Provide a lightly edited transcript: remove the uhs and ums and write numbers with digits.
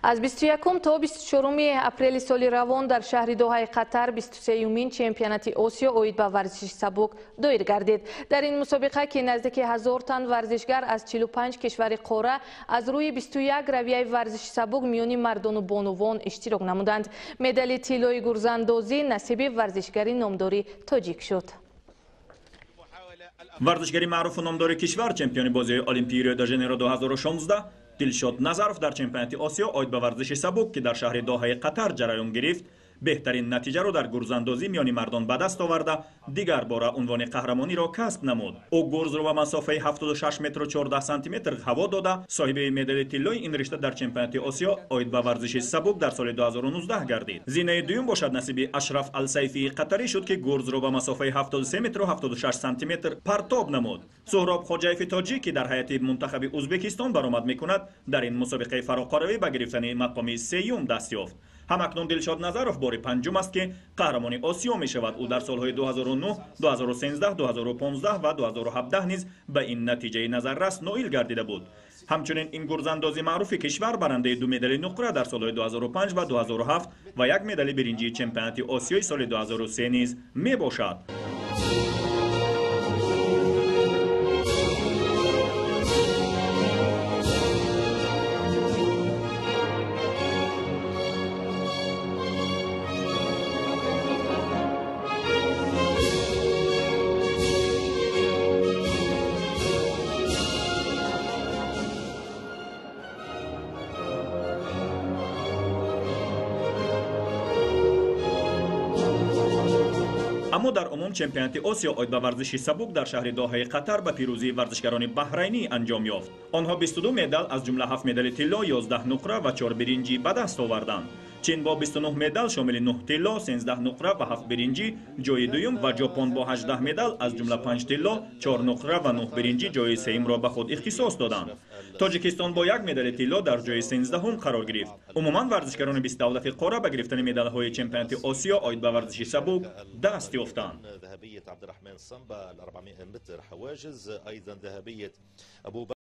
Аз 21 то 24 апрели соли равон дар шаҳри Доҳаи Қатар 23-юмин чемпионати Осиё оид ба варзиши сабук доир гардид. Дар ин мусобиқа, ки наздики 1000 тан варзишгар аз 45 кишвари қора аз рӯи 21 равияи варзиши сабук миёни мардону бонувон иштирок намуданд. Медали тиллои гурзандозӣ насиби варзишгари номдори тоҷик шуд. Варзишгари маъруфу номдори кишвар, чемпиони бозиҳои Олимпии Рио-де-Жанейро 2016 Дилшод Назаров дар чемпионати Осиё оид ба варзиши сабук, ки дар шаҳри Доҳаи Қатар ҷараён гирифт, беҳтарин натиҷаро дар гурзандозӣ миёни мардон ба даст оварда, дигар бора унвони қаҳрамониро касб намуд. Ӯ гурзро ба масофаи 76 метру 14 сантиметр ҳаво дода, соҳиби медали тиллои ин ришта дар чемпионати Осиё оид ба варзиши сабук дар соли 2019 гардид. Зинаи дуюм бошад насиби Ашраф Алсайфии қатарӣ шуд, ки гурзро ба масофаи 73 метру 76 сантиметр партоб намуд. Суҳроб Хоҷаеви тоҷик, ки дар ҳайати мунтахаби Ӯзбекистон баромад мекунад, дар ин мусобиқаи фароқоравӣ ба гирифтани мақоми сеюм даст ёфт. Ҳамакнун Дилшод Назаров бори панҷум аст, ки қаҳрамони Осиё мешавад. Ӯ дар солҳои 2009, 2013, 2015 ва 2017 низ ба ин натиҷаи назаррас ноил гардида буд. Ҳамчунин ин гурзандози маъруфи кишвар барандаи ду медали нуқра дар солҳои 2005 ва 2007 ва як медали биринҷии чемпионати Осиёи соли 2003 низ мебошад. Аммо дар умум чемпионати Осиё оид ба варзиши сабук дар шаҳри Доҳаи Қатар ба пирӯзии варзишгарони баҳрайнӣ анҷом ёфт. Онҳо 22 медал, аз ҷумла 7 медали тилло, 11 нуқра ва 4 биринҷӣ ба даст оварданд. Чин бо 29 медал, шомили 9 тилло, 13 нуқра ва 7 биринҷӣ ҷои дуюм ва Ҷопон бо 18 медал, аз ҷумла 5 тилло, 4 нуқра ва 9 биринҷӣ ҷои сеюмро ба худ ихтисос доданд. Тоҷикистон бо як медали тилло дар ҷои 13-ҳум қарор гирифт. Умуман варзишгарони 20 давлати қора ба гирифтани медалҳои чемпионати Осиё оид ба варзиши сабук даст ёфтанд.